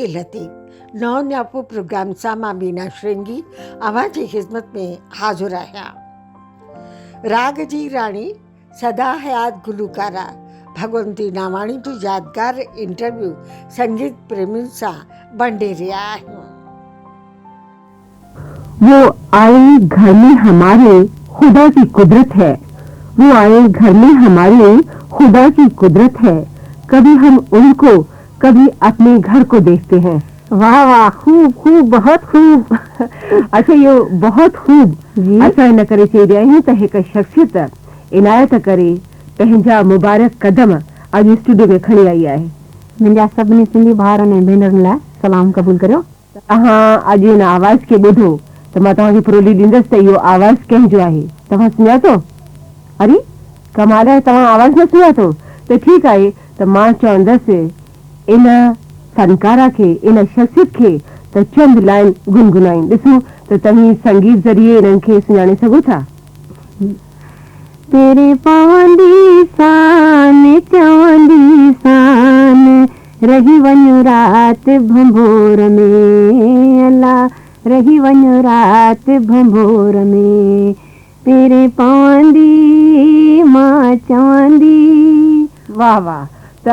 اي لطيف نئون نياپو پروگرام سان مان بينا شرنگي اوهان جي خدمت ۾ حاضر آهيان. راڳ جي راڻي سدا حيات گلوڪارا ڀڳونتي ناواڻي جو يادگار انٽرويو سنگيت پريمين سان ونڊي رهيا آهيون. वो आए घर में हमारे खुदा की कुदरत है वो आए घर में हमारे खुदा की कुदरत है कभी हम उनको कभी अपने घर को देखते हैं। वाह वाह, खूब खूब, बहुत खूब। अच्छा, इहो बहुत खूब असां इन करे चई रहिया आहियूं त हिकु शख़्सियत इनायत करे पंहिंजा मुबारक कदम अॼु स्टूडियो में खणी आई आहे। मुंहिंजा सभिनी सिंधी भाइरनि ऐं भेनरुनि लाइ सलाम क़बूल करियो। तव्हां अॼु हिन आवाज़ खे ॿुधो त मां तव्हांखे पुरोली ॾींदसि त इहो आवाज़ कंहिंजो आहे। तव्हां सुञातो? अरे कमाल आहे, तव्हां आवाज़ न सुञातो त ठीकु आहे। त मां चवंदसि इन फनकारा खे, इन शख़्सियत खे त चंद लाइन गुनगुनाईनि, ॾिसूं त तव्हीं संगीत ज़रिए इन्हनि खे सुञाणे सघो था। तेरे पवंदी सान चवंदी सान रही वञ रात भंभोर में, अला रही वञ रात भंभोर में, तेरे पवंदी मां चवंदी। वाह वाह, त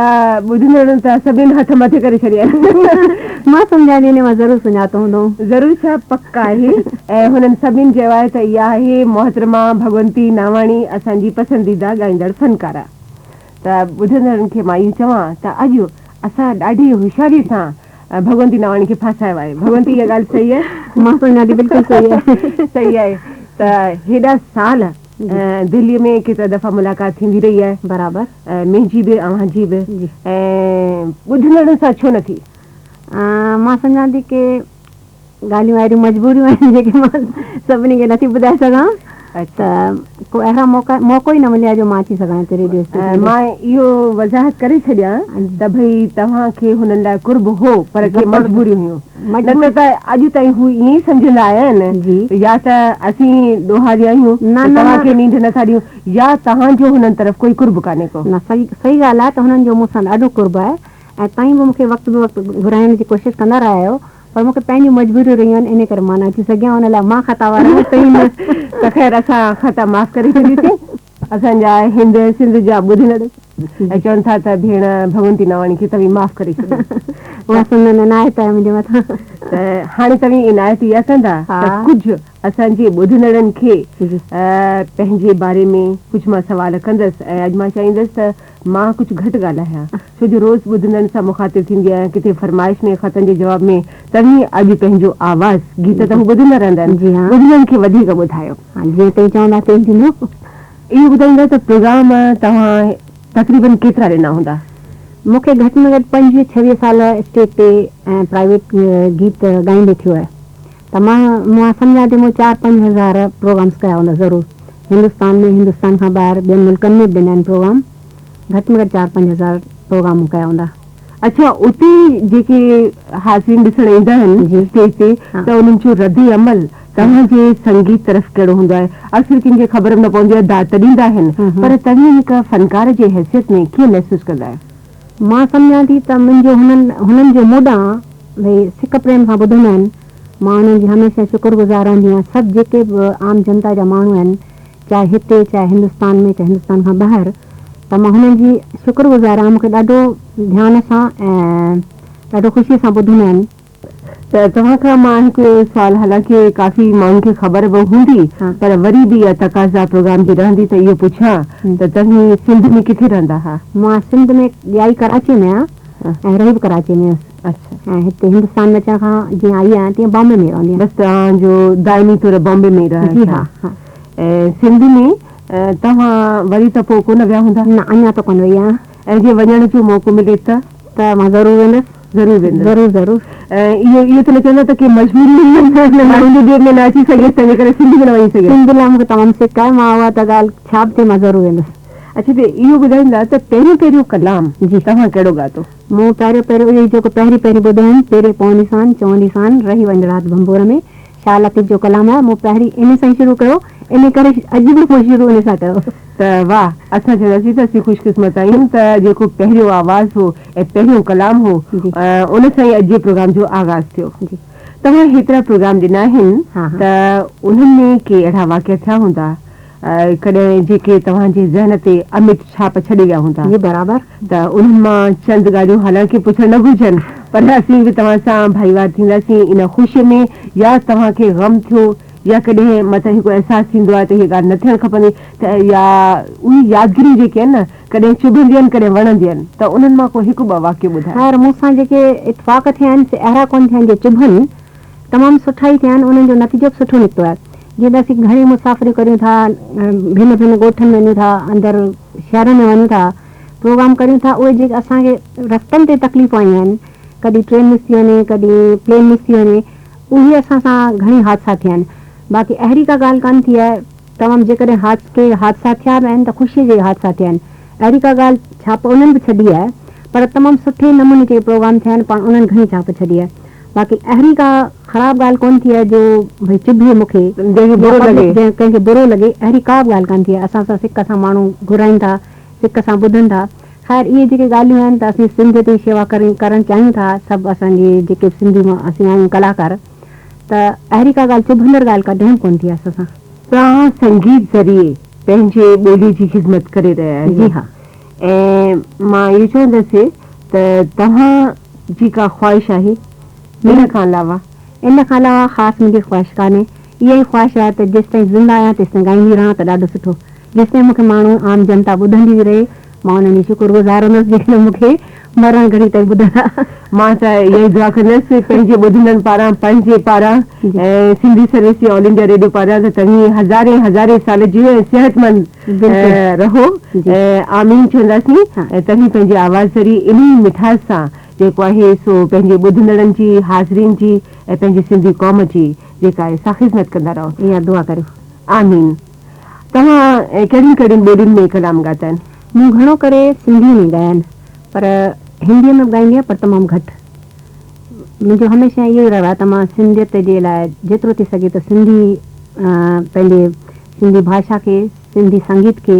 ॿुधंदड़नि त सभिनि हथ मथे करे छॾिया आहिनि। मां सम्झां थी इन मां ज़रूरु सुञातो हूंदो। ज़रूरु छा, पक आहे। ऐं हुननि सभिनि चयो आहे त इहा आहे मोहतरमा भगवंती नावाणी, असांजी पसंदीदा ॻाईंदड़ फनकारा। त ॿुधंदड़नि खे मां इहो चवां त अॼु असां ॾाढी होशियारी सां भगवंती नावाणी खे फासायो आहे। भगवंती, इहा ॻाल्हि सही आहे? मां सम्झां थी बिल्कुलु सही आहे। सही आहे। त हेॾा साल दिल्लीअ में केतिरा दफ़ा मुलाक़ात थींदी रही आहे। बराबरि। मुंहिंजी बि, अव्हां जी बि। ऐं ॿुधंदड़नि सां छो न थी? मां सम्झां थी की ॻाल्हियूं अहिड़ियूं मजबूरियूं आहिनि जेके मां सभिनी खे नथी ॿुधाए सघां, त को अहिड़ा मौक़ा मौक़ो ई न मिलियो आहे जो मां अची सघां हिते रेडियो स्टेशन। मां इहो वज़ाहत करे छॾियां त भई तव्हांखे हुननि लाइ कुर्ब हो पर के मजबूरियूं हुयूं, न त अॼु ताईं हू ईअं ई सम्झंदा आया आहिनि, या त असीं ॾोहारी आहियूं तव्हांखे नींड नथा ॾियूं, या तव्हांजो हुननि तरफ़ कोई कुर्ब कान्हे को। न, सही सही ॻाल्हि आहे त हुननि जो मूंसां ॾाढो कुर्ब आहे ऐं ताईं बि मूंखे वक़्तु बि वक़्तु घुराइण जी कोशिशि कंदा रहिया आहियो, पर मूंखे पंहिंजूं मजबूरियूं रहियूं आहिनि, इन करे मां न अची सघियां, हुन लाइ मां ख़ता वारा आहियां न। त ख़ैर असां ख़ता माफ़ करे छॾीसीं। असांजा हिंद सिंध जा ॿुधंदड़ ऐं चवनि था त भेण भगवंती नावाणी खे तव्हीं माफ़ करे छॾियो। उहा संदन इनायत आहे मुंहिंजे मथां। त हाणे तव्हीं इनायत इहा कंदा त कुझु असांजे ॿुधंदड़नि खे पंहिंजे बारे में कुझु मां सवाल कंदसि ऐं अॼु मां चाहींदसि त मां कुझु घटि ॻाल्हायां, छो जो रोज़ ॿुधंदड़नि सां मुखातिब थींदी आहियां, किथे फरमाइश में ख़तनि जे जवाब में। तव्हीं अॼु पंहिंजो आवाज़, गीत त हू ॿुधंदा रहंदा आहिनि, ॿुधंदड़नि खे वधीक ॿुधायो। हा, जीअं तव्हीं चवंदा तीअं थींदो। इहो ॿुधाईंदा त प्रोग्राम तव्हां तक़रीबन केतिरा ॾिना हूंदा? मूंखे घटि में घटि पंजवीह छवीह साल स्टेज ते ऐं प्राइवेट गीत ॻाईंदे थियो आहे, त मां मां सम्झां थी मूं 4-5 हज़ार प्रोग्राम्स कया हूंदा ज़रूरु, हिंदुस्तान में, हिंदुस्तान खां ॿाहिरि ॿियनि मुल्कनि में बि ॾिना आहिनि प्रोग्राम, घटि में घटि 4-5 हज़ार प्रोग्राम कया हूंदा। अच्छा, उते जेके हाज़िरीन ॾिसण ईंदा आहिनि स्टेज ते, त उन्हनि जो रद्द अमल तव्हांजे संगीत तरफ़ कहिड़ो हूंदो आहे? अक्सर कंहिंखे ख़बर बि न पवंदी आहे, दाद त ॾींदा आहिनि, पर तव्हीं हिकु फनकार जे हैसियत में कीअं महसूसु कंदा आहियो? मां सम्झां थी त मुंहिंजो हुननि हुननि जो मूं ॾांहुं भई सिक प्रेम सां ॿुधंदा आहिनि, मां उन्हनि जी हमेशह शुक्रगुज़ार रहंदी आहियां। सभु जेके बि आम जनता जा माण्हू आहिनि, चाहे हिते, चाहे हिंदुस्तान में, चाहे हिंदुस्तान खां ॿाहिरि, त मां हुननि जी शुक्रगुज़ार आहियां। मूंखे ॾाढो ध्यान सां ऐं ॾाढो ख़ुशीअ सां ॿुधंदा आहिनि। त तव्हां खां मां हिकु सुवाल, हालांकि काफ़ी माण्हुनि खे ख़बर बि हूंदी, पर वरी बि इहा तक़ाज़ा प्रोग्राम जी रहंदी त इहो पुछां त तव्हीं सिंध में किथे रहंदा हुआ? मां सिंध में ॼाई कराची में आहियां ऐं रही बि कराची में हुयुसि। अच्छा। ऐं हिते हिंदुस्तान में अचण खां जीअं आई आहियां तीअं बॉम्बे में रहंदी आहियां। बसि तव्हांजो दाइमी तौर बॉम्बे में ई रहण। जी हा हा। ऐं सिंध में तव्हां वरी त पोइ कोन विया हूंदा? न, अञा त कोन वई आहियां। ऐं जे वञण जो मौक़ो मिले त? त मां ज़रूरु वेंदसि। ज़रूरु वेंदसि। ज़रूरु ज़रूरु। ऐं इहो इहो त न चवंदा त के मजबूरी हुई स्टूडियो में न अची सघियसि, तंहिंजे करे सिंध में न वञी सघियसि? सिंध लाइ मूंखे तमामु सिक आहे, मां उहा त ॻाल्हि छा बि थिए मां ज़रूरु वेंदसि। अच्छा, त इहो ॿुधाईंदा त पहिरियों पहिरियों कलाम तव्हां कहिड़ो ॻातो? मूं पहिरियों पहिरियों इहो जेको पहिरीं पहिरीं ॿुधो आहिनि, पेरे पवंदी सान चवंदी सान रही वञ रात भंभोर में, شاهه لطيف جو ڪلام آهي، مون پهرين ان سان ئي شروع ڪيو، ان ڪري اڄ به مون شروع ان سان ڪيو. ته واهه! اسان چونداسين ته اسين خوش قسمت آهيون ته جيڪو پهريون آواز هو ۽ پهريون ڪلام هو ان سان ئي اڄ جي پروگرام جو آغاز ٿيو. توهان هيترا پروگرام ڏنا آهن ته انهن ۾ ڪي اهڙا واقعا ٿيا هوندا ڪڏهن جيڪي توهان جي ذهن تي امٽ ڇاپ ڇڏي ويا هوندا. جي برابر. ته انهن مان چند ڳالهيون حالانڪه پڇڻ نه گهرجن پر اسين به توهان سان ڀائيوار ٿينداسين ان خوشي ۾ يا توهان کي غم ٿيو يا ڪڏهن مٿان هڪ احساس ٿيندو آهي ته هيء ڳالهه نه ٿيڻ کپندي ته يا اهي يادگيريون جيڪي آهن نه ڪڏهن چڀنديون آهن ڪڏهن وڻنديون آهن ته انهن مان ڪو هڪ ٻه واقعو ٻڌايو. خير مون سان جيڪي اتفاق ٿيا آهن سي اهڙا ڪونه ٿيا آهن جو چڀن، تمام سٺا ئي ٿيا آهن انهن جو نتيجو به سٺو نڪتو آهي. جيئن ته اسين گهڻيون مسافريون ڪريون ٿا، ڀن ڀن ڳوٺن ۾ وڃون ٿا، اندر شهرن ۾ وڃون ٿا، پروگرام ڪريون ٿا اهي جيڪي اسان کي رستن تي تڪليفون آيون آهن ڪڏهن ٽرين مس ٿي وڃي ڪڏهن پلين مس ٿي وڃي اهي اسان سان گهڻي حادثا ٿيا آهن باقي اهڙي ڪا ڳالهه ڪانه ٿي آهي تمام جيڪڏهن حادث ڪي حادثا ٿيا به آهن ته خوشيء جي حادثا ٿيا آهن اهڙي ڪا ڳالهه ڇاپ انهن به ڇڏي آهي پر تمام سٺي نموني جيڪي پروگرام ٿيا آهن پاڻ انهن گهڻي ڇاپ ڇڏي آهي باقي اهڙي ڪا خراب ڳالهه ڪونه ٿي آهي جو ڀئي چڀي مون کي جنهن کي برو لڳي. جنهن ڪنهن کي برو لڳي اهڙي ڪا به ڳالهه ڪانه ٿي آهي اسان سان سڪ سان ماڻهو گهرائين ٿا سڪ سان ٻڌن ٿا خير اهي جيڪي ڳالهيون آهن ته اسين سنڌ جي شيوا ڪرڻ چاهيون ٿا سڀ اسان جي جيڪي به سنڌي اسين آهيون ڪلاڪار ته اهڙي ڪا ڳالهه چڀندڙ ڳالهه ڪڏهن به ڪونه ٿي آهي اسان سان. توهان سنگيت ذريعي پنهنجي ٻولي جي خدمت ڪري رهيا آهيو. جي ها. ۽ مان اهو چوندس ته توهان جي ڪا خواهش آهي ان کان علاوه؟ ان کان علاوه خاص منهنجي خواهش ڪانهي. اها ئي خواهش آهي ته جيستائين زنده آهيان تيستائين ڳائيندي رهان ته ڏاڍو سٺو. جيستائين مون کي ماڻهو عام جنتا ٻڌندي رهي مان انهن جي شڪر گذار هوندس جيڪڏهن مون کي مرڻ گهڙي تائين ٻڌندا. مان ته اها ئي دعا ڪندس پنهنجي ٻڌندڙن پاران پنهنجي پاران ۽ سنڌي سروس جي آل انڊيا ريڊيو پاران ته توهين هزارين هزارين سال جيئو ۽ صحتمند رهو ۽ آمين چونداسين ۽ توهين پنهنجي آواز ذريعي انهي مٺاس سان جيڪو آهي سو پنهنجي ٻڌندڙن جي حاضرين جي ۽ پنهنجي سنڌي قوم جي جيڪا آهي سا خدمت ڪندا رهو. اها دعا ڪريو. آمين. توهان ڪهڙين ڪهڙين ٻولين ۾ ڪلام ڳاتا آهن؟ مون گهڻو ڪري سنڌيء ۾ ڳايا آهن پر هنديء ۾ به ڳائيندي آهيان پر تمام گهٽ. منهنجو هميشه اهو ئي رهيو آهي ته مان سنڌيت جي لاء جيترو ٿي سگهي ته سنڌي پنهنجي سنڌي ڀاشا کي سنڌي سنگيت کي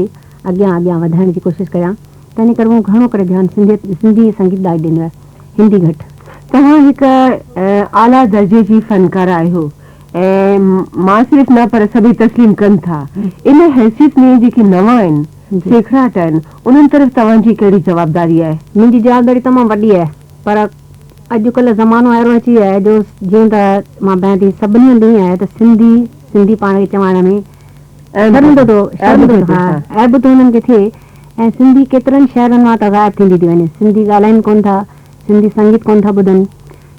اڳيان اڳيان وڌائڻ جي ڪوشش ڪريان تنهن ڪري مون گهڻو ڪري ڌيان سنڌيت سنڌي سنگيت ڏانهن ڏنو آهي هندي گهٽ. توهان هڪ اعليٰ درجي جي فنڪاره آهيو ۽ مان صرف نه پر سڀئي تسليم ڪن ٿا. ان حيثيت ۾ جيڪي نوان آهن، سيکڙاٽ آهن، انهن طرف توهان جي ڪهڙي جوابداري آهي؟ منهنجي جوابداري تمام وڏي آهي پر اڄ ڪلهه زمانو اهڙو اچي ويو آهي جو جيئن ته مان ڀانئان ٿي سڀني هنڌ ائين آهي ته سنڌي سنڌي پاڻ کي چوائڻ ۾ شرمندو ٿو شرمندو ٿو ها عيب ٿو هنن کي ٿئي ۽ سنڌي ڪيترن شهرن مان ته غائب ٿيندي ٿي وڃي سنڌي ڳالهائين ڪونه ٿا سنڌي سنگيت ڪونه ٿا ٻڌن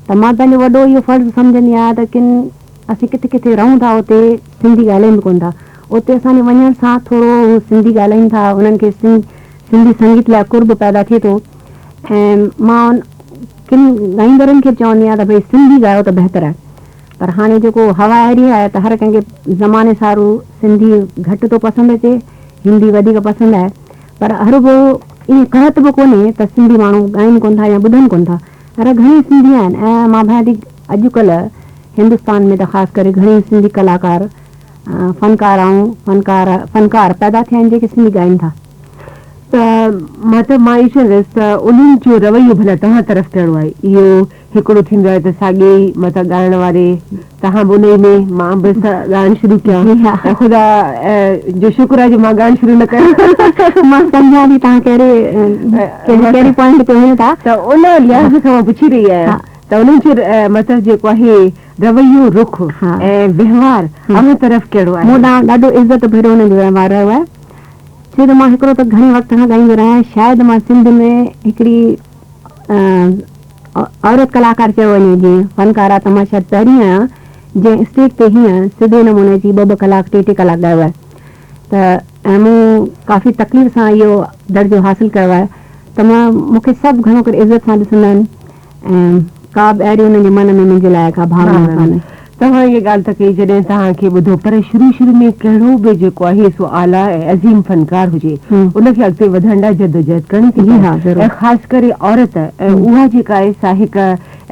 ته مان پنهنجو وڏو اهو فرض سمجهندي آهيان ته ڪن اسين ڪٿي ڪٿي رهون ٿا اتي سنڌي ڳالهائين به ڪونه ٿا اتي اسان جي وڃڻ سان ٿورو هو سنڌي ڳالهائين ٿا انهن کي سنڌي سنگيت لاء قرب پيدا ٿئي ٿو ۽ مان ڪن ڳائيندڙن کي به چوندي آهيان ته ڀئي سنڌي ڳايو ته بهتر آهي پر هاڻي جيڪو هوا اهڙي آهي ته هر ڪنهن کي زماني سارو سنڌي گهٽ ٿو پسند اچي هندي وڌيڪ پسند آهي پر هرگو ائين قحط به ڪونهي ته سنڌي ماڻهو ڳائين ڪونه ٿا يا ٻڌن ڪونه ٿا پر گهڻيئي سنڌي آهن ۽ مان ڀانيان ٿي اڄ ڪلهه هندستان ۾ ته خاص ڪري گهڻيئي سنڌي ڪلاڪار فنڪارائون فنڪار فنڪار پيدا ٿيا آهن جيڪي سنڌي ڳائين ٿا. ته مطلب مان اهو چوندس ته انهن جو رويو ڀلا توهان طرف ڪهڙو آهي؟ اهو هڪڙو ٿيندو آهي ته ساڳي ئي مطلب ڳائڻ واري توهان به انهي ۾ مان به ڳائڻ شروع ڪيان ۽ خدا جو شڪر آهي جو مان ڳائڻ شروع نه ڪيو. مان سمجهان ٿي توهان ڪهڙي ڪهڙي پوائنٽ تي وڃو ٿا. ته ان لحاظ کان مان پڇي رهي آهيان ته انهن جو مطلب جيڪو آهي رويو رخ ۽ وهنوار اوهان طرف ڪهڙو آهي؟ مون ڏانهن ڏاڍو عزت ڀريو انهن جو وهنوار رهيو آهي. ڇو ته مان هڪڙو ته گهڻي وقت کان ڳائيندو رهيو آهيان شايد مان سنڌ ۾ هڪڙي عورت ڪلاڪار چيو وڃي جيئن فنڪارا ته مان شايد پهرين آهيان جنهن اسٽيج تي هيئن سڌي نموني اچي ٻه ٻه ڪلاڪ ٽي ٽي ڪلاڪ ڳايو آهي ته ۽ مون ڪافي تڪليف سان اهو درجو حاصل ڪيو آهي ته مان مون کي سڀ گهڻو ڪري عزت سان ڏسندا آهن ۽ ڪا به اهڙي انهن جي من ۾ منهنجي لاء ڪا ڀاونا ڪانهي. توهان اها ڳالهه ته ڪئي جڏهن توهان کي ٻڌو پر شروع شروع ۾ ڪهڙو به جيڪو آهي سو اعليٰ ۽ عظيم فنڪار هجي ان کي اڳتي وڌڻ لاء جدوجهد ڪرڻي ٿي پئي ۽ خاص ڪري عورت ۽ اها جيڪا آهي سا هڪ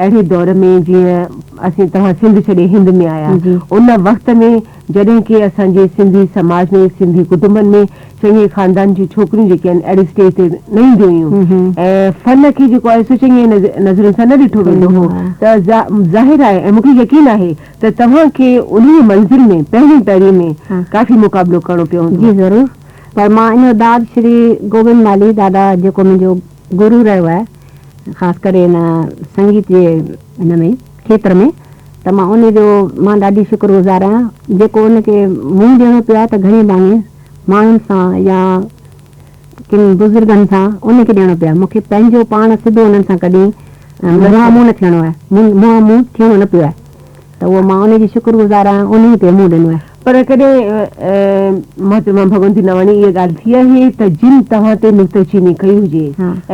اهڙي دور ۾ جيئن اسين توهان سنڌ ڇڏي هند ۾ آيا ان وقت ۾ جڏهن ڪي اسان جي سنڌي سماج ۾ سنڌي ڪٽنبن ۾ چڱي خاندان جون ڇوڪريون جيڪي آهن اهڙي اسٽيج تي نه اينديون هيون ۽ فن کي جيڪو آهي سو چڱي نظرن سان نه ڏٺو ويندو هو ته ظاهر آهي ۽ مون کي يقين آهي ته توهان کي انهيء منزل ۾ پهرين پهرين ۾ ڪافي مقابلو ڪرڻو پيو هوندو. جي ضرور پر مان ان جو داد شري گوبند مالهي دادا جيڪو منهنجو گرو رهيو آهي خاص ڪري ان سنگيت جي ان ۾ کيتر ۾ ته مان ان جو مان ڏاڍي شڪر گذار آهيان جيڪو ان کي منهن ڏيڻو پيو آهي ته گهڻي ڀاڱي ماڻهن سان يا ڪن بزرگن سان ان کي ڏيڻو پيو آهي مون کي پنهنجو پاڻ سڌو انهن سان ڪڏهن منهان منهن نه ٿيڻو آهي منهان منهن ٿيڻو نه پيو آهي ته اهو مان ان جي شڪر گذار آهيان انهي پئي منهن ڏنو آهي. پر ڪڏهن محترمه ڀڳونتي نواڻي اها ڳالهه ٿي آهي ته جن توهان تي نڪته چيني ڪئي هجي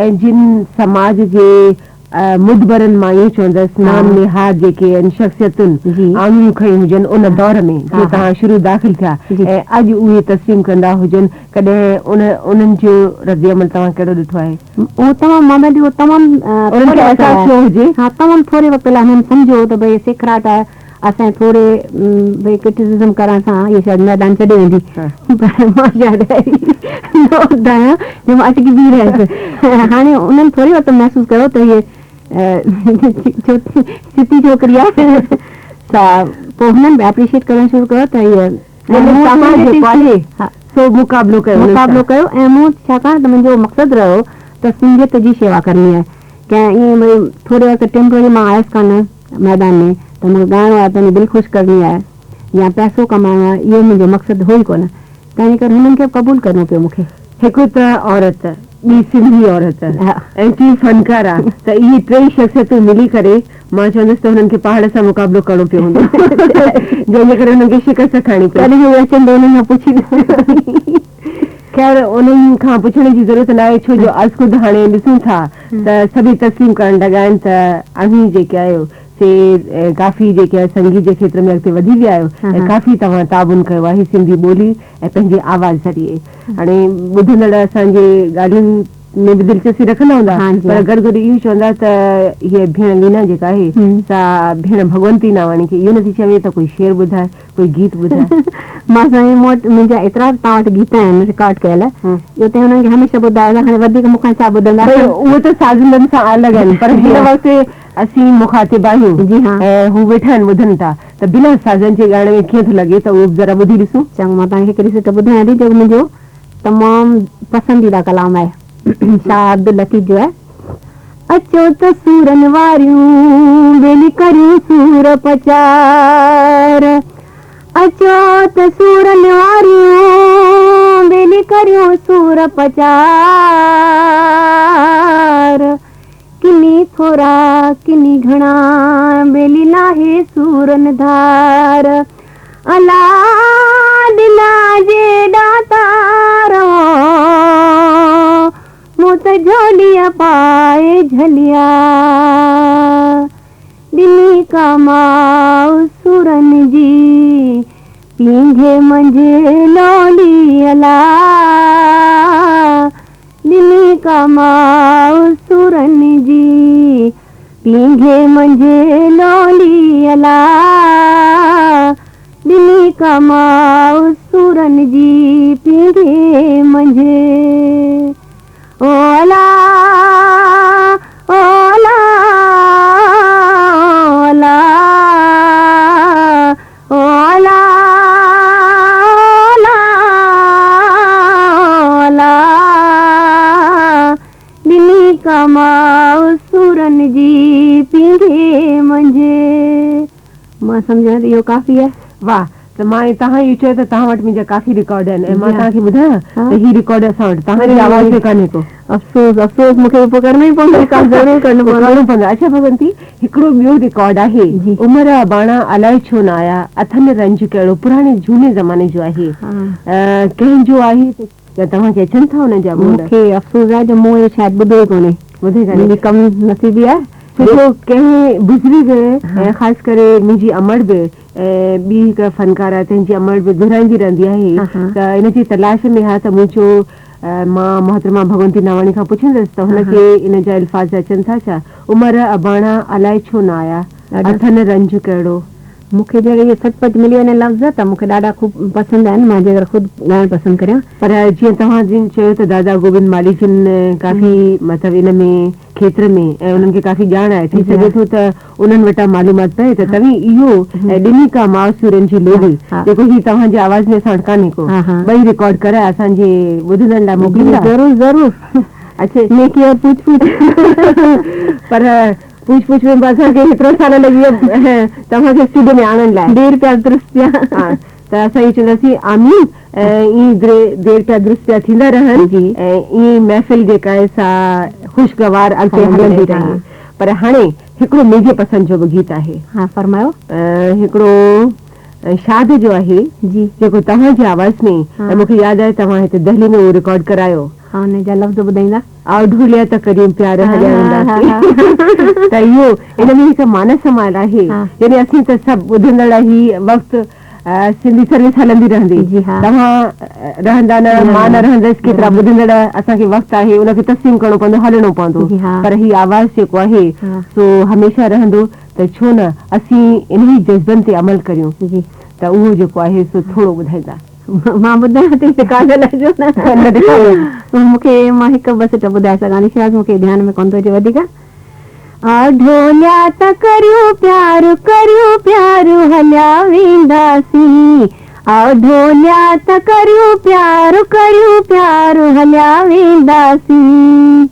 ۽ جن سماج جي مدبرن مان ائين چوندس نام نهاد جيڪي آهن شخصيتن آڱريون کنيون هجن ان دور ۾ جيئن توهان شروع داخل ٿيا ۽ اڄ اهي تسليم ڪندا هجن ڪڏهن ان انهن جو رد عمل توهان ڪهڙو ڏٺو آهي؟ اهو تمام مان اهو تمام انهن کي احساس ٿيو هجي. ها تمام ٿوري وقت لاء هنن سمجهيو ته ڀئي سيکڙاٽ آهي اسان جي ٿوري ڀئي ڪرٽيسزم ڪرڻ سان هيء شايد ميدان ڇڏي ويندي پر مان شايد اهڙي نه آهيان جو مان اٽڪي بيهي رهيس. هاڻي انهن ٿوري وقت محسوس ڪيو ته هيء ڇتي ڇوڪري آهي سا پوء هنن به اپريشيٽ ڪرڻ شروع ڪيو ته هيء يعني توهان جيڪو آهي سو مقابلو ڪيو انهن سان. مقابلو ڪيو ۽ مون ڇاڪاڻ ته منهنجو مقصد رهيو ته سنڌيت جي شيوا ڪرڻي آهي ڪنهن ائين وري ٿوري وقت ٽيمپرري مان آيس ڪانه ميدان ۾ ته مون کي ڳائڻو آهي پنهنجي دل خوش ڪرڻي آهي يا پئسو ڪمائڻو آهي اهو منهنجو مقصد هو ئي ڪونه تنهن جي ڪري هنن کي به قبول ڪرڻو پيو مون کي. هڪ ته عورت، ٻي سنڌي عورت ۽ ٽين فنڪاره ته اهي ٽيئي شخصيتون ملي ڪري مان چوندس ته هنن کي پهاڙ سان مقابلو ڪرڻو پيو هوندو جنهن جي ڪري هنن کي شڪست کائڻي پئي. ڪڏهن هو اچن ته انهن کان پڇي ڏسان. خير انهن کان پڇڻ جي ضرورت ناهي ڇو جو از خود هاڻي ڏسون ٿا ته سڀئي تسليم ڪرڻ لڳا آهن ته اوهين جيڪي آهيو سي ڪافي جيڪي آهي سنگيت جي کيتر ۾ اڳتي وڌي ويا آهيو ۽ ڪافي توهان تعاون ڪيو آهي سنڌي ٻولي ۽ پنهنجي آواز ذريعي هاڻي ٻڌندڙ اسان جي ڳالهين ۾ به دلچسپي رکندا هوندا پر گڏ گڏ اهو چوندا ته هيء ڀيڻ وينا جيڪا آهي سا ڀيڻ ڀڳونتي ناواڻي کي اهو نٿي چوي ته ڪوئي شعر ٻڌاء ڪوئي گيت ٻڌاء. مان سائين مون وٽ منهنجا ايترا به توهان وٽ گيت آهن رڪارڊ ڪيل جو تنهن انهن کي هميشه ٻڌايو ته هاڻي وڌيڪ مون کان ڇا ٻڌندا. ڀئي اهي ته سازندن سان الڳ آهن پر هن وقت اسين مخاطب آهيون جي ها. ۽ هو ويٺا آهن ٻڌن ٿا ته بنا سازن جي ڳائڻ ۾ ڪيئن ٿو لڳي ته اهو به ذرا ٻڌي ڏسون. چڱو مان توهان کي هڪڙي سٽ ٻڌايان ٿي جيڪو منهنجو تمام پسنديده ڪلام آهي شاهه عبداللطيف جو آهي. اچو ته سورن واريون ٻيلي ڪريون سور پچار اچو ته سورن واريون ٻيلي ڪريون سور پچار ڪني ٿورا ڪني گهڻا ٻيلي ناهي سورن ڌار الا ڏنا جي ڏاتار مون ته جهوليء پائي جهليا، ڏني ڪا ماء سورن جي، پينگهي منجهه لولي الا، ڏني ڪا ماء سورن جي، پينگهي منجهه لولي الا، ڏني ڪا ماء سورن جي پينگهي منجهه او الا او الا او الا او الا او الا ڏني ڪا ماء سورن جي پينگهي منجهه. مان سمجهان ٿي اهو ڪافي آهي. واھ ته مان ۽ توهان اهو چيو ته توهان وٽ منهنجا ڪافي رڪارڊ آهن ۽ مان توهان کي ٻڌايان ته هي رڪارڊ اسان وٽ توهان جي آواز جو ڪانهي ڪو. افسوس افسوس مون کي پوء ڪرڻو ئي پوندو رڪارڊ ضرور ڪرڻو پوندو. ڪرڻو پوندو اڇا ڀڳونتي هڪڙو ٻيو رڪارڊ آهي عمر اباڻا الائي ڇو نه آيا اٿن رنج ڪهڙو پراڻي جهوني زماني جو آهي ڪنهن جو آهي ته توهان کي اچن ٿا ان جا ٻول. مون کي افسوس آهي جو مون اهو شايد ٻڌو ئي ڪونهي. ٻڌو ئي ڪانهي. منهنجي ڪم نصيبي آهي. ڇو جو ڪنهن بزرگ ۽ خاص ڪري منهنجي امڙ به ۽ ٻي هڪ فنڪاره تنهن جي امڙ به دهرائيندي رهندي آهي ته ان جي تلاش ۾ ها ته مون چيو مان محترمه ڀڳونتي ناواڻي کان پڇندس ته هن کي ان جا الفاظ اچن ٿا ڇا؟ عمر اباڻا الائي ڇو نه آيا، اٿن رنج ڪهڙو. مون کي جيڪڏهن اهي سچ پچ ملي وڃن لفظ ته مون کي ڏاڍا خوب پسند آهن، مان جيڪر خود ڳائڻ پسند ڪريان. پر جيئن توهان جن چيو ته دادا گوبند مالهي جن ڪافي مطلب ان ۾ کيتر ۾ ۽ انهن کي ڪافي ڄاڻ آهي ٿي سگهي ٿو ته انهن وٽان معلومات پئي ته توهين اهو ۽ ڏني ڪا ماء سورن جي لوڏي جيڪو هي توهان جي آواز ۾ اسان وٽ ڪانهي ڪو ٻئي رڪارڊ ڪرائي اسان جي ٻڌندڙن لاء موڪليندا. ضرور ضرور اڇا نيڪي اور پوڇ پوڇ. پر پوڇ پوڇ ۾ به اسان کي هيترا سال لڳي ويا توهان کي اسٽوڊيو ۾ آڻڻ لاء. دير پيا درست پيا. ها ته اسان اهو چونداسين آمين ۽ ائين دير پيا درست پيا ٿيندا رهن ۽ ائين ئي محفل جيڪا آهي سا خوشگوار اڳتي هلندي رهي. پر هاڻي هڪڙو منهنجي پسند جو به گيت آهي. ها فرمايو. هڪڙو شاد جو آهي جي. جيڪو توهان جي آواز ۾ ۽ مون کي ياد آهي توهان هتي دهلي ۾ اهو رڪارڊ ڪرايو. ها ان جا لفظ ٻڌائيندا. آء ڍوليا ته ڪريون پيار هليا وينداسين ته اهو ان ۾ هڪ معنيٰ سمايل آهي يعني اسين ته سڀ ٻڌندڙ هي وقت سنڌي سروس هلندي رهندي توهان رهندا نه مان نه رهندس ڪيترا ٻڌندڙ اسان کي وقت آهي ان کي تسليم ڪرڻو پوندو هلڻو پوندو پر هي آواز جيڪو آهي سو هميشه رهندو ته ڇو نه اسين انهي جذبن تي عمل ڪريون ته اهو جيڪو آهي سو ٿورو ٻڌائيندا. مان ٻڌايان ٿي ته ڪاڳل جو نه مون کي مان هڪ ٻه سٽ ٻڌائي سگهان ٿي شايد مون کي ڌيان ۾ ڪونه ٿو اچي وڌيڪ. آ ڍوليا ته ڪريون پيار ڪريون پيار هليا وينداسين آ ڍوليا ته ڪريون پيار ڪريون پيار هليا وينداسين.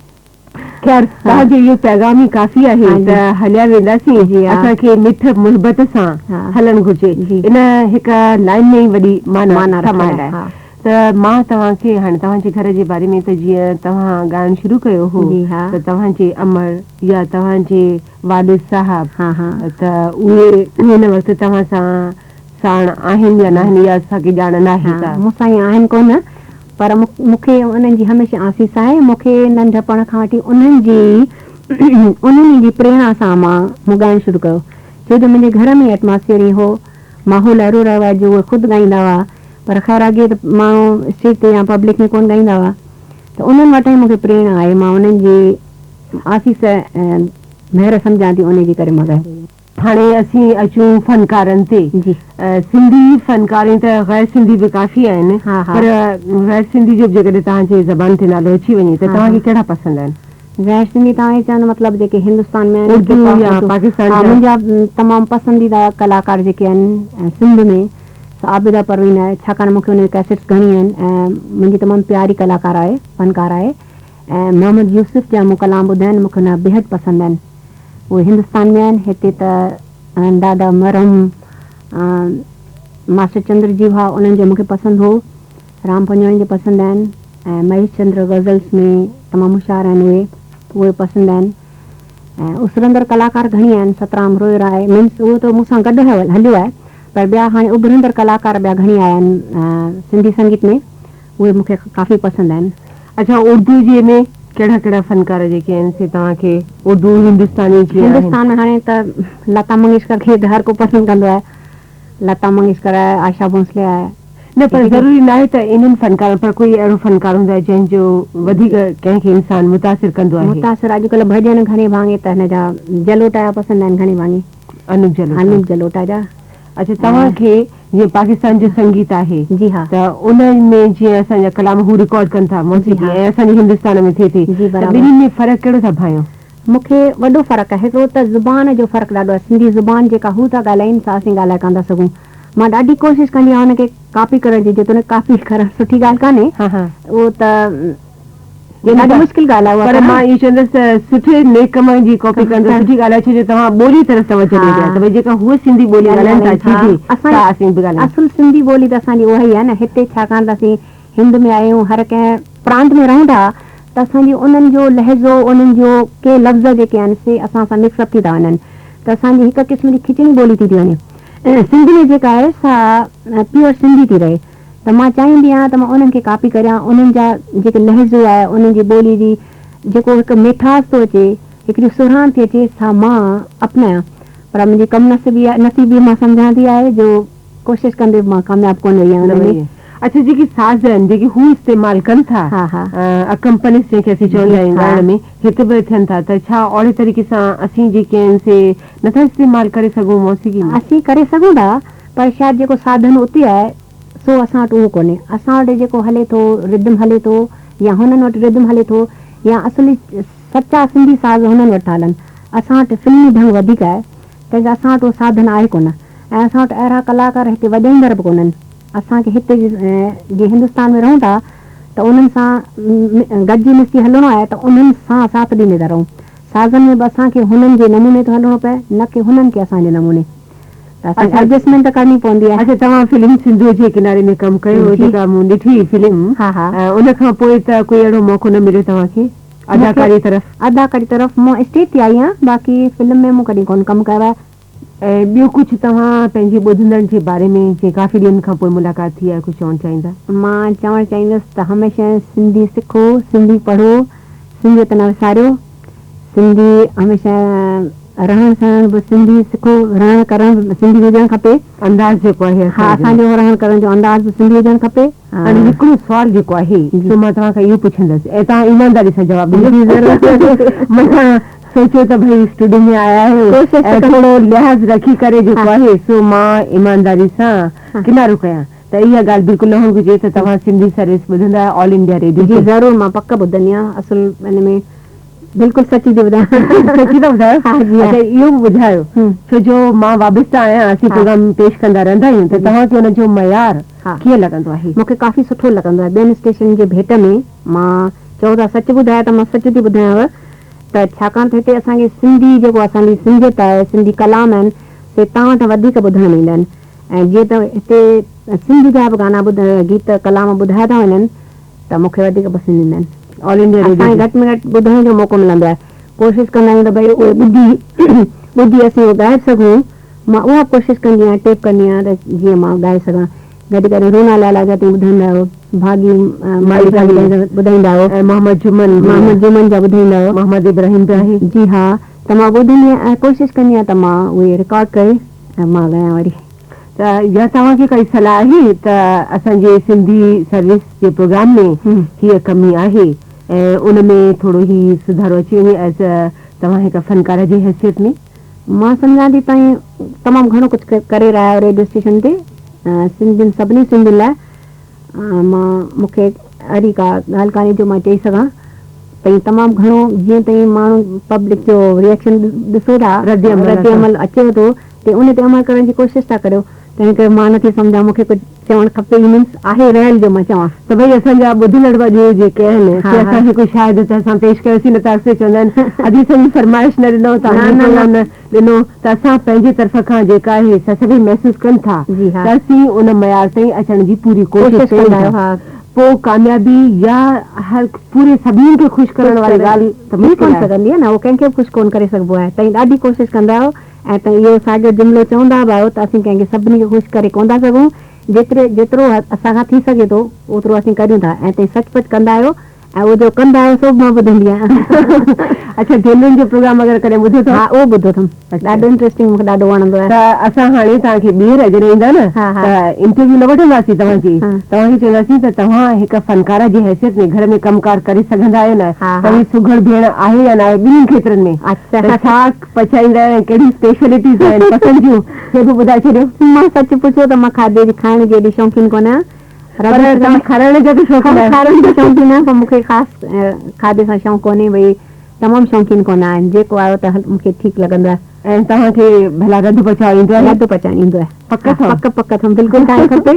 خير توهان جو اهو پيغام ئي ڪافي آهي ته هليا وينداسين اسان کي مٺ محبت سان هلڻ گهرجي ان هڪ لائين ۾ ئي وڏي معنيٰ سمايل آهي ته مان توهان کي هاڻي توهان جي گهر جي باري ۾ ته جيئن توهان ڳائڻ شروع ڪيو هو ته توهان جي امڙ يا توهان جي والد صاحب ته اهي هن وقت توهان سان ساڻ آهن يا ناهن اها اسان کي ڄاڻ ناهي ڪا. مون سان ائين آهن ڪونه پر مون کي انهن جي هميشه آسيس آهي. مون کي ننڍپڻ کان وٺي انهن جي انهن ئي جي پريرڻا سان مان مون ڳائڻ شروع ڪيو ڇو جو منهنجي گهر ۾ ايٽماسفيئر ائين هو ماحول اهڙو رهيو آهي جو اهي خود ڳائيندا هئا پر خير اڳي ته ماڻهو اسٽيج تي يا پبلڪ ۾ ڪونه ڳائيندا هئا ته انهن وٽان ئي مون کي پريرڻا آهي مان انهن جي آسيس ۽ مهر سمجهان ٿي انهي جي ڪري مان ڳايان ٿي. هاڻي اسين اچون فنڪارن تي. سنڌي فنڪار ائين ته غير سنڌي به ڪافي آهن پر غير سنڌي جو به جيڪڏهن توهان جي زبان تي نالو اچي وڃي ته توهان کي ڪهڙا پسند آهن؟ غير سنڌي توهان کي چوڻ جو مطلب جيڪي هندستان ۾ آهن اردو يا پاڪستان جا؟ منهنجا تمام پسنديده ڪلاڪار جيڪي آهن سنڌ ۾ سو عابده پروين آهي ڇاڪاڻ مون کي ان جون ڪيسٽس گهڻي آهن ۽ منهنجي تمام پياري ڪلاڪار آهي فنڪار آهي ۽ محمد يوسف جا مون ڪلام ٻڌا آهن مون کي ان جا بيحد پسند آهن. اهي هندستان ۾ آهن، هتي ته دادا مرحوم ماسٽر چندر جي هئا، انهن جو مون کي پسند هو، رام پنجواڻي جو پسند آهن ۽ مهيش چندر غزلس ۾ تمام هوشيار آهن اهي، اهي پسند آهن ۽ اسرندڙ ڪلاڪار گهڻي آهن، سترام روهيڙا آهي، مينس اهو ته مون سان گڏ هليو آهي پر ٻيا هاڻي اڀرندڙ ڪلاڪار ٻيا گهڻي آيا آهن سنڌي سنگيت ۾، اهي مون کي ڪافي پسند آهن. اڇا اردو جي ۾ ڪهڙا ڪهڙا فنڪار جيڪي آهن سي توهان کي اردو هندستاني جيئن آهن. هندستان ۾ هاڻي ته لتا منگيشڪر کي ته هر ڪو پسند ڪندو آهي. لتا منگيشڪر آهي، آشا ڀونسلي آهي. نه پر ضروري ناهي ته انهن فنڪارن پر ڪوئي اهڙو فنڪار هوندو آهي جنهن جو وڌيڪ ڪنهن کي انسان متاثر ڪندو آهي. متاثر اڄڪلهه ڀڄن گهڻي ڀاڱي ته هن جا جلوٽا جا پسند آهن گهڻي ڀاڱي. انوپ جلوٽا. انوپ جلوٽا جا. اڇا توهان کي جيئن پاڪستان جو سنگيت آهي جي ها ته ان ۾ جيئن اسان جا ڪلام هو رڪارڊ ڪن ٿا موسيقي ۽ اسان جي هندستان ۾ ٿئي ٿي جي ته برابر ٻنهي ۾ فرق ڪهڙو ٿا ڀانيو؟ مون کي وڏو فرق آهي هڪڙو ته زبان جو فرق ڏاڍو آهي سنڌي زبان جيڪا هو ٿا ڳالهائين سا اسين ڳالهائي ڪانه ٿا سگهون مان ڏاڍي ڪوشش ڪندي آهيان ان کي ڪاپي ڪرڻ جي جيتوڻيڪ ڪاپي ڪرڻ سٺي ڳالهه ڪانهي ها ها اهو ته ڏاڍي مشڪل ڳالهه آهي اها پر ڪرڻ. مان اهو چوندس ته سٺي نيڪ ڪم جي ڪاپي ڪرڻ ته سٺي ڳالهه آهي ڇو جو توهان ٻولي طرف توجه ڏيو پيا ته ڀئي جيڪا هوء سنڌي ٻولي ڳالهائين ٿا اچي ٿي سا اسين به ڳالهايون. اصل سنڌي ٻولي ته اسان جي اها ئي آهي نه هتي ڇاڪاڻ ته اسين هند ۾ آهيون هر ڪنهن پرانت ۾ رهون ٿا ته اسان جي انهن جو لهجو انهن جو ڪي لفظ جيڪي آهن سي اسان سان مڪس اپ ٿي ٿا وڃن ته اسان جي هڪ قسم جي کچڻي ٻولي ٿي ٿي وڃي سنڌ ۾ جيڪا آهي سا پيور سنڌي ٿي رهي. ته مان چاهيندي آهيان ته مان انهن کي ڪاپي ڪريان، انهن جا جيڪي لهجو آهي، انهن جي ٻولي جي جيڪو هڪ ميٺاس ٿو اچي، هڪڙي سرهاڻ ٿي اچي، سا مان اپنايان. پر منهنجي ڪم نصيبي نصيبي مان سمجهان ٿي آهي جو ڪوشش ڪندي به مان ڪامياب ڪونه وئي آهيان ان ۾. اڇا جيڪي ساز آهن جيڪي هو استعمال ڪن ٿا ها ها اڪمپنسٽ جنهن کي اسين چوندا آهيون ها ڳائڻ ۾ هتي به ٿين ٿا ته ڇا اوڙي طريقي سان اسين جيڪي آهن سي نٿا استعمال ڪري سگهون موسيقي ۾؟ اسين ڪري سگهون ٿا پر شايد جيڪو ساڌن اتي آهي سو اسان وٽ اهو ڪونهي. اسان وٽ جيڪو هلي ٿو ردم هلي ٿو يا هنن وٽ ردم هلي ٿو يا اصلي سچا سنڌي ساز هنن وٽ ٿا هلن. اسان وٽ فلمي ڍنگ وڌيڪ آهي تنهن ڪري اسان وٽ اهو ساڌن آهي ڪونه ۽ اسان وٽ اهڙا ڪلاڪار هتي وڄائيندڙ به ڪونهن. اسان کي هتي جي هندستان ۾ رهون ٿا ته انهن سان گڏجي مسجي هلڻو آهي ته انهن سان ساٿ ڏيندي ٿا رهون. سازن ۾ به اسان کي هنن جي نموني ٿو هلڻو پئي نه ڪي هنن کي اسان جي نموني. ته اسان کي ايڊجسٽمينٽ ته ڪرڻي پوندي آهي. اڇا توهان فلم سنڌوء جي ڪناري ۾ ڪم ڪيو هو جيڪا مون ڏٺي هئي فلم ها ها. ان کان پوء ته ڪوئي اهڙو موقعو نه مليو توهان کي اداڪاري طرف؟ اداڪاري طرف مون اسٽيج تي آئي آهيان باقي فلم ۾ مون ڪڏهن ڪونه ڪم ڪيو آهي. ۽ ٻيو ڪجهه توهان پنهنجي ٻڌندڙن جي باري ۾ جيئن ڪافي ڏينهن کان پوء ملاقات ٿي آهي ڪجهه چوڻ چاهيندا؟ مان چوڻ چاهيندس ته هميشه سنڌي سکو، سنڌي پڙهو، سنڌيت نه وساريو، سنڌي هميشه رهڻ سهڻ به سنڌي سکو، رهڻ ڪرڻ به سنڌي هجڻ کپي. انداز جيڪو آهي ها اسان جو. اسان جو رهڻ ڪرڻ جو انداز به سنڌي هجڻ کپي. هاڻي هڪڙو سوال جيڪو آهي سو مان توهان کان اهو پڇندس ۽ توهان ايمانداري سان جواب ڏيندو. جي ضرور. متان سوچيو ته ڀئي اسٽوڊيو ۾ آيا آهيو ڪوشش ته ۽ ٿورو لحاظ رکي ڪري جيڪو آهي سو مان ايمانداري سان ڪنارو ڪيان ته اها ڳالهه بلڪل نه هئڻ گهرجي ته توهان سنڌي سروس ٻڌندا آهيو آل انڊيا ريڊيو جي تي. ضرور مان پڪ ٻڌندي آهيان اصل ان ۾ بلڪل سچي ٿي ٻڌايان. سچي ٿا ٻڌايو؟ ها جي ها. اڇا اهو به ٻڌايو ڇو جو مان وابسته آهيان اسين پروگرام پيش ڪندا رهندا آهيون ته توهان کي ان جو معيار ڪيئن لڳندو آهي؟ مون کي ڪافي سٺو لڳندو آهي ٻين اسٽيشن جي ڀيٽ ۾ مان چئو ٿا سچ ٻڌايان ته مان سچ ٿي ٻڌايانو ته ڇاڪاڻ ته هتي اسان کي سنڌي جيڪو اسان جي سنڌيت آهي سنڌي ڪلام آهن سي تان وٽ وڌيڪ ٻڌڻ ۾ ايندا آهن ۽ جيئن ته هتي سنڌ جا به گانا ٻڌ گيت ڪلام ٻڌايا ٿا وڃن ته مون کي وڌيڪ پسند ايندا آهن. آل انڊيا ريڊيو اسان کي گهٽ ۾ گهٽ ٻڌڻ جو موقعو ملندو آهي ڪوشش ڪندا آهيون ته ڀئي اهي ٻڌي ٻڌي اسين اهو ڳائي به سگهون مان اها به ڪوشش ڪندي آهيان ٽيپ ڪندي آهيان ته جيئن مان ڳائي سگهان گڏ گڏ رونا لالا جا تون ٻڌائيندا آهيو ڀاڳي مائي جا ٻڌائيندا آهيو ۽ محمد جمن محمد جمن جا ٻڌائيندا آهيو محمد ابراهيم به آهي جي ها ته مان ٻڌندي آهيان ۽ ڪوشش ڪندي آهيان ته مان اهي رڪارڊ ڪري ۽ مان ڳايان وري. ته يا توهان کي ڪائي صلاح آهي ته اسان جي سنڌي سروس جي پروگرام ۾ هيء ڪمي آهي ۽ ان ۾ ٿورو هي سڌارو اچي وڃي ايز توهان هڪ فنڪاره جي حيثيت ۾؟ مان سمجهان ٿي توهين تمام گهڻو ڪجهه ڪري رهيا آهيو ريڊيو اسٽيشن تي سنڌين سڀني سنڌين لاء مان مون کي اهڙي ڪا ڳالهه ڪانهي جو مان چئي سگهان تئين تمام گهڻو جيئن تئين ماڻهو پبلڪ جو ريئڪشن ڏسو ٿا رد رد عمل اچيو ٿو تي ان تي عمل ڪرڻ جي ڪوشش ٿا ڪريو تنهن ڪري مان نٿي سمجهان مون کي ڪجهه چوڻ کپي ئي مينس آهي رهيل جو مان چوان. ته ڀئي اسان جا ٻڌندڙ به اڄ جيڪي آهن سي اسان کي ڪو شاهد ته اسان پيش ڪيوسين نه ته اڪثر چوندا آهن ادي اسان جي فرمائش نه ڏنو توهان جو پروگرام نه ڏنو ته اسان پنهنجي طرف کان جيڪا آهي سا سڀئي محسوس ڪن ٿا ته اسين ان معيار تائين اچڻ جي پوري ڪوشش ڪيون ٿا پوء ڪاميابي يا هر پوري سڀني کي خوش ڪرڻ واري ڳالهه ته مشڪل آهي. سگهندي آهي نه اهو ڪنهن کي به خوش ڪونه ڪري سگهبو آهي تئين ڏاڍي ڪوشش ڪندا آهيو ۽ ته اهو ساڳيو جملو چوندا به آهيو ته اسين ڪنهن کي سڀني کي خوش ڪري ڪونه ٿا سگهون، جيتري جيترو اسان کان ٿي سگهي ٿو اوترو اسين ڪريون ٿا ۽ تئين سچ پچ ڪندا آهيو ۽ اهو جو ڪندا آهيو سو به مان ٻڌندي آهيان. اڇا ڀينرن جو پروگرام وغيره ڪڏهن ٻڌو اٿو؟ ها اهو ٻڌو اٿم ڏاڍو انٽريسٽنگ مون کي ڏاڍو وڻندو آهي. ته اسان هاڻي توهان کي ٻيهر جڏهن ايندا نه ته انٽرويو نه وٺنداسين توهان جي توهان کي چونداسين ته توهان هڪ فنڪاره جي حيثيت ۾ گهر ۾ ڪم ڪار ڪري سگهندا آهيو نه توهين سگهڙ ڀيڻ آهيو يا نه آهيو ٻنهي کيترن ۾ ته ڇا پچائيندا آهيو ۽ ڪهڙيون اسپيشلٽيز آهن پسند جون سي به ٻڌائي ڇڏيو. مان سچ پڇو ته مان کاڌي جي کائڻ جي ايڏي شوقين ڪونه آهيان. پر توهان کارائڻ جا به شوقين آهيو. کارائڻ جي شوقين آهيان پر مون کي خاص کاڌي سان شوق ڪونهي ڀئي تمام شوقين ڪونه آهيان جيڪو آيو ته مون کي ٺيڪ لڳندو آهي. ۽ توهان کي ڀلا رڌ پچاء ايندو آهي؟ رڌ پچائڻ ايندو آهي. پڪ اٿو؟ پڪ پڪ اٿم بلڪل توهان کي کپي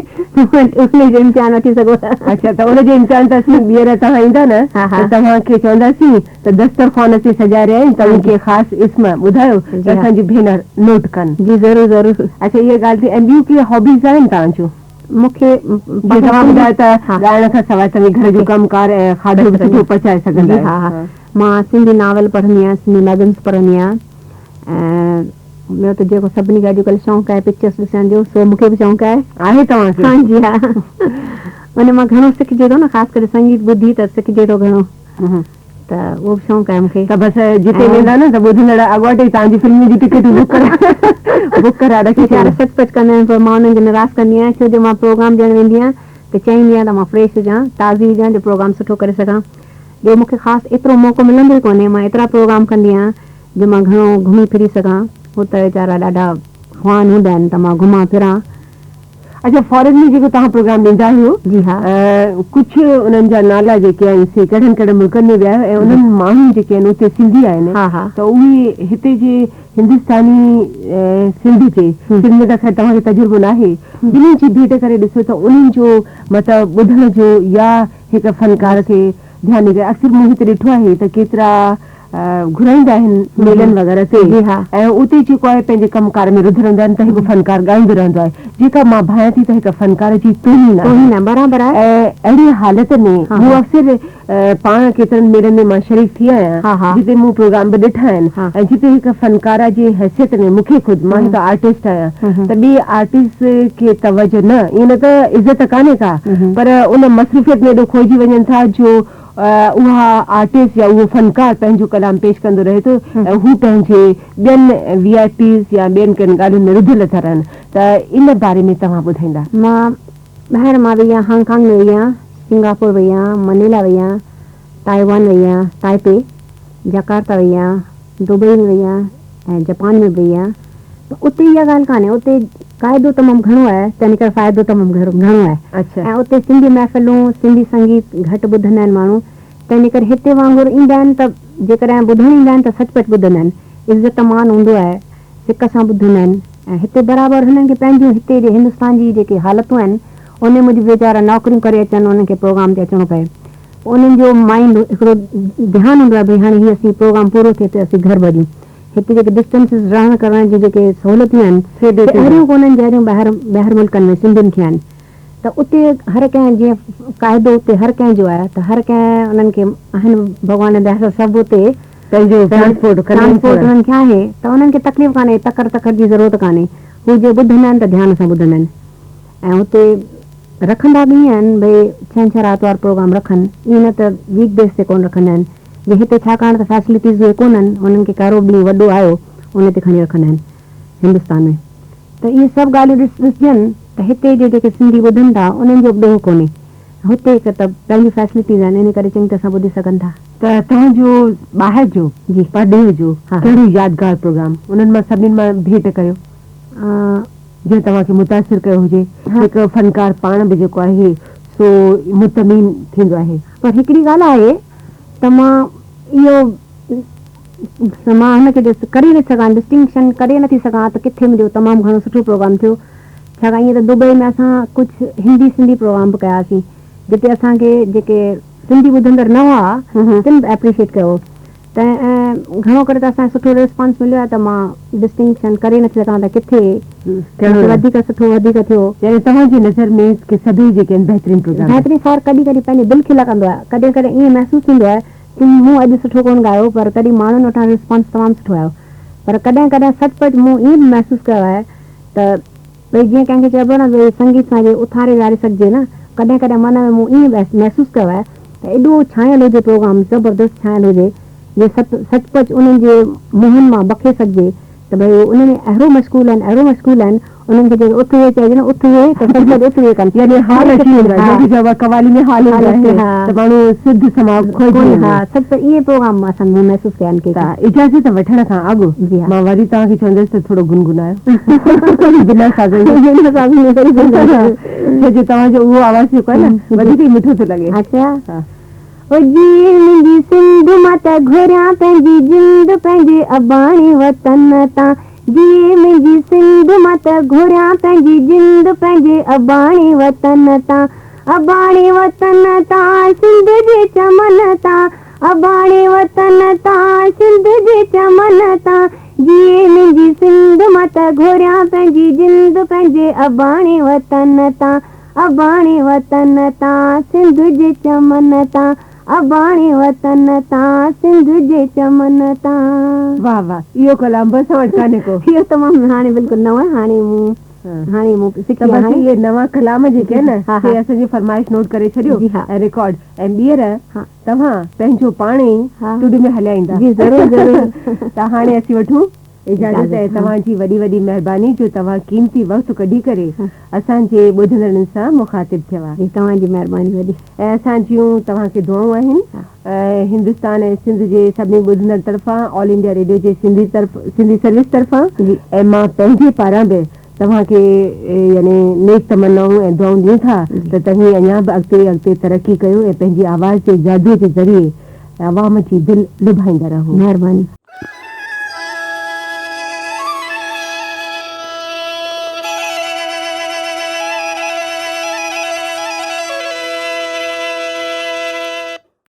ان جو امتحان وٺي سگهو ٿا. اڇا ته ان جو امتحان ته اسين ٻيهر توهان ايندا نه ته توهان کي چونداسين ته دسترخوان اسين سجائي رهيا آهيون توهين ڪي خاص اسم ٻڌايو ته اسان جون ڀينر نوٽ ڪن. جي ضرور ضرور. اڇا اها ڳالهه ٿي ۽ ٻيون ڪي هابيز آهن توهان جون؟ مون کي جيئن توهان ٻڌايو ته ڳائڻ کان سواء توهين گهر جو ڪم ڪار ۽ کاڌو به سٺو پچائي سگهندا آهيو. ها ها مان سنڌي ناول پڙهندي آهيان سنڌي مئگزنس پڙهندي آهيان ۽ ٻيو ته جيڪو سڀني کي اڄڪلهه شوق آهي پڪچرس ڏسڻ جو سو مون کي به شوق آهي. آهي توهان کي؟ ها جي ها ان مان گهڻو سکجي ٿو نه خاص ڪري سنگيت ٻڌي ته سکجي ٿو گهڻو ته اهو به شوق آهي مون کي. ته بس جتي ويندا نه ته ٻڌندڙ اڳواٽ ئي توهان جي فلم جي ٽڪيٽون بڪ ڪرائي بڪ ڪرائي رکي ويچارا ڇڏين. سچ پچ ڪندا آهن پر مان انهن کي نراس ڪندي آهيان ڇو جو مان پروگرام ڏيڻ ويندي آهيان ته ته چاهيندي آهيان ته مان فريش هجان، تازي هجان جو پروگرام سٺو ڪري سگهان. ٻيو مون کي خاص ايترو موقعو ملندو ئي ڪونهي، مان ايترا پروگرام ڪندي آهيان جو مان گهڻو گهمي ڦري سگهان. هو ته ويچارا ڏاڍا خواهان هوندا آهن ته مان گهمان ڦران. اڇا فارين ۾ جيڪو توهان پروگرام ڏيندا آهيو جي ها. ڪجهه انهن جا نالا جيڪي آهن سي ڪهڙن ڪهڙن ملڪن ۾ ويا آهيو ۽ انهن ماڻهن جيڪي آهن اتي سنڌي آهن ها ها. ته اهي هتي جي هندستاني سنڌ جي سنڌ ۾ ته خير توهان کي تجربو ناهي ٻنهي جي ڀيٽ ڪري ڏسو ته انهن جو مطلب ٻڌڻ جو يا هڪ فنڪار کي ڌيان ڏيندي اڪثر مون هتي ڏٺو آهي ته ڪيترا گهرائيندا آهن ميلن وغيره تي ۽ اتي جيڪو آهي پنهنجي ڪم ڪار ۾ رڌل هوندا آهن ته هڪ فنڪار ڳائيندو رهندو آهي جيڪا مان ڀانيان ٿي ته هڪ فنڪار جي توهين آهي برابر آهي ۽ اهڙي حالت ۾ مون اڪثر پاڻ ڪيترن ميلن ۾ مان شريڪ ٿي آهيان جتي مون پروگرام به ڏٺا آهن ۽ جتي هڪ فنڪاره جي حيثيت ۾ مون کي خود مان هڪ آرٽسٽ آهيان ته ٻي آرٽسٽ کي توجه نه ائين نه ته عزت ڪانهي ڪا پر ان مصروفيت ۾ ايڏو کوئجي وڃن ٿا جو اها آرٽسٽ يا اهو فنڪار پنهنجو ڪلام پيش ڪندو رهي ٿو ۽ هو پنهنجي ٻين وي آء پيز يا ٻين ڪن ڳالهين ۾ رڌل ٿا رهن ته ان باري ۾ توهان ٻڌائيندا. مان ٻاهر مان وئي آهيان هانگ ڪانگ ۾ وئي آهيان سنگاپور وئي آهيان منيلا وئي آهيان تائيوان وئي آهيان تائپي جاڪارتا وئي آهيان دبئي ۾ وئي آهيان ۽ جپان ۾ به وئي آهيان ته اتي اها ڳالهه ڪانهي اتي قاعدو تمام گهڻو آهي تنهن ڪري فائدو تمام گهڻو آهي ۽ اتي سنڌي محفلون سنڌي سنگيت گهٽ ٻڌندا آهن ماڻهو تنهن ڪري هتي وانگر ايندا آهن ته جيڪڏهن ٻڌڻ ايندا آهن ته سچ پچ ٻڌندا آهن عزت مان هوندو آهي سڪ سان ٻڌندا آهن ۽ هتي برابر هنن کي پنهنجون هتي جي هندستان جي جيڪي حالتون آهن انهي موجب ويچارا نوڪريون ڪري اچن انهن کي پروگرام تي اچڻو پئي پوء انهن جو مائينڊ هڪڙو ڌيان هوندو آهي ڀئي هاڻي هي اسين پروگرام پورو ٿئي ته اسين گهر ڀڄون هتي جيڪي ڊسٽنسز رهڻ ڪرڻ جون جيڪي سهولتيون آهن سي اهڙيون ڪونهن جهڙيون ٻاهر ٻاهر ملڪن ۾ سنڌين کي آهن ته اتي هر ڪنهن جيئن قاعدو اتي هر ڪنهن جو آهي ته هر ڪنهن انهن کي آهن ڀڳوان جي ديا سان سڀ اتي پنهنجو ٽرانسپورٽ ٽرانسپورٽ انهن کي آهي ته انهن کي تڪليف ڪانهي تڪڙ تڪڙ جي ضرورت ڪانهي هو جي ٻڌندا آهن ته ڌيان سان ٻڌندا آهن ۽ اتي رکندا به ائين آهن ڀئي ڇنڇر آتوار پروگرام رکن ائين نه ته ويڪ ڊيز تي ڪونه رکندا آهن جي هتي ڇاڪاڻ ته فيسلٽيز اهي ڪونهن انهن کي ڪهڙو به ڏينهن وڏو آيو ان تي کڻي رکندا آهن هندستان ۾ ته اهي سڀ ڳالهيون ڏس ڏسجن ته هتي جي جيڪي سنڌي ٻڌن ٿا انهن جو به ڏوهه ڪونهي هتي هڪ ته پنهنجون فيسلٽيز آهن ان ڪري چڱي طرح سان ٻڌي سگهن ٿا. ته توهان جو ٻاهر جو جي پرڏيهه جو ها ڪهڙو يادگار پروگرام انهن مان سڀني مان ڀيٽ ڪريو جنهن توهان کي متاثر ڪيو هجي هڪ فنڪار پاڻ به جيڪو آهي سو مطمئن ٿيندو آهي. پر هڪڙي ڳالهه آهي ته مان اهو مان هن کي ڪري نٿي سگهان ڊسٽنڪشن ڪري نٿي سگهان ته ڪٿي منهنجو تمام گهڻو سٺو پروگرام ٿيو ڇاڪاڻ ائين ته دبئي ۾ اسان ڪجهه هندي سنڌي پروگرام به ڪياسين جتي اسان کي جيڪي سنڌي ٻڌندڙ نه هئا تن به ايپريشيٽ ڪيو ته ۽ گهڻو ڪري ته اسان کي سٺو ريسپانس مليو آهي ته مان ڊسٽنڪشن ڪري نٿي سگهان ته ڪٿي وڌيڪ سٺو وڌيڪ ٿيو. يعني توهان جي نظر ۾ ڪي سڀئي جيڪي آهن بهترين پروگرام. بهترين خير ڪڏهن ڪڏهن پنهنجي دل کي لڳندو آهي ڪڏهن ڪڏهن ائين محسوس ٿيندو آهي ته مون اڄ سٺو ڪونه ڳايو پر تڏهن ماڻهن وٽان ريسپانس تمام سٺو آيو پر ڪڏهن ڪڏهن سچ پچ مون ائين به محسوس ڪيو آهي ته ڀئي جيئن ڪنهن کي چئبو آهي نه ڀئي سنگيت سان جي اٿاري ويهاري سگهجي نه ڪڏهن ڪڏهن من ۾ مون ائين محسوس ڪيو آهي ته ايڏو ڇانيل هجي پروگرام زبردست ڇانيل هجي جي سچ سچ پچ انهن جي منهن مان بکي سگهجي ته ڀئي هو ان ۾ اهڙو مشغول آهن اهڙو مشغول آهن انهن کي جيڪي اٿ ويهه چئجي نه اٿ ويهه ته سچ پچ اٿ ويهه ڪن. يعني حال اچي ويندو آهي جنهن کي چئبو آهي قوالي ۾ حال هوندو آهي ته ماڻهو سڌ سماء کوئجي وڃي. ها سچ پچ ائين پروگرام اسان مون محسوس ڪيا آهن ڪي ته اجازت وٺڻ کان اڳ مان وري توهان کي چوندس ته ٿورو گنگنايو بنا سازن جي بنا سازن جي وري گنگنايو ڇو جو توهان جو اهو آواز جيڪو آهي نه وڌيڪ ئي مٺو ٿو لڳي. اڇا او جيء منهنجي سنڌ مان ته گهريان پنهنجي جند پنهنجي اباڻي وطن تان جيء منهنجي سنڌ مان ته گهريان پنهنجي جند پنهنجي اباڻي وطن تان اباڻي وطن تان سنڌ جي چمن تان اباڻي وطن تان سنڌ جي چمن تان جيء منهنجي سنڌ مان ته گهريان پنهنجي جند پنهنجي اباڻي وطن تان اباڻي وطن تان سنڌ جي چمن تان اباڻي وطن تان سنڌ جي چمن تان. واه واه اهو ڪلام به اسان وٽ ڪانهي ڪو. اهو تمام هاڻي بلڪل نئون آهي هاڻي مون هاڻي مون سکي ته بس اهي نوان ڪلام جيڪي آهن نه سي اسان جي فرمائش نوٽ ڪري ڇڏيو ۽ رڪارڊ ۽ ٻيهر توهان پنهنجو پاڻ ئي اسٽوڊيو ۾ هليا ايندا جي ضرور ضرور ته هاڻي اسين وٺون. اجازت ۽ توهان جي وڏي وڏي مهرباني جو توهان قيمتي وقت ڪڍي ڪري اسان جي ٻڌندڙن سان مخاطب ٿيو. جي توهان جي مهرباني وڏي. ۽ اسان جون توهان کي دعائون آهن ۽ هندستان ۽ سنڌ جي سڀني ٻڌندڙن طرفان آل انڊيا ريڊيو جي سنڌي طرف سنڌي سروس طرفان ۽ مان پنهنجي پاران به توهان کي يعني نيڪ تمنائون ۽ دعائون ڏيون ٿا ته توهين اڃا به اڳتي اڳتي ترقي ڪيو ۽ پنهنجي آواز جي جادوء جي ذريعي عوام جي دل لڀائيندا رهو. مهرباني.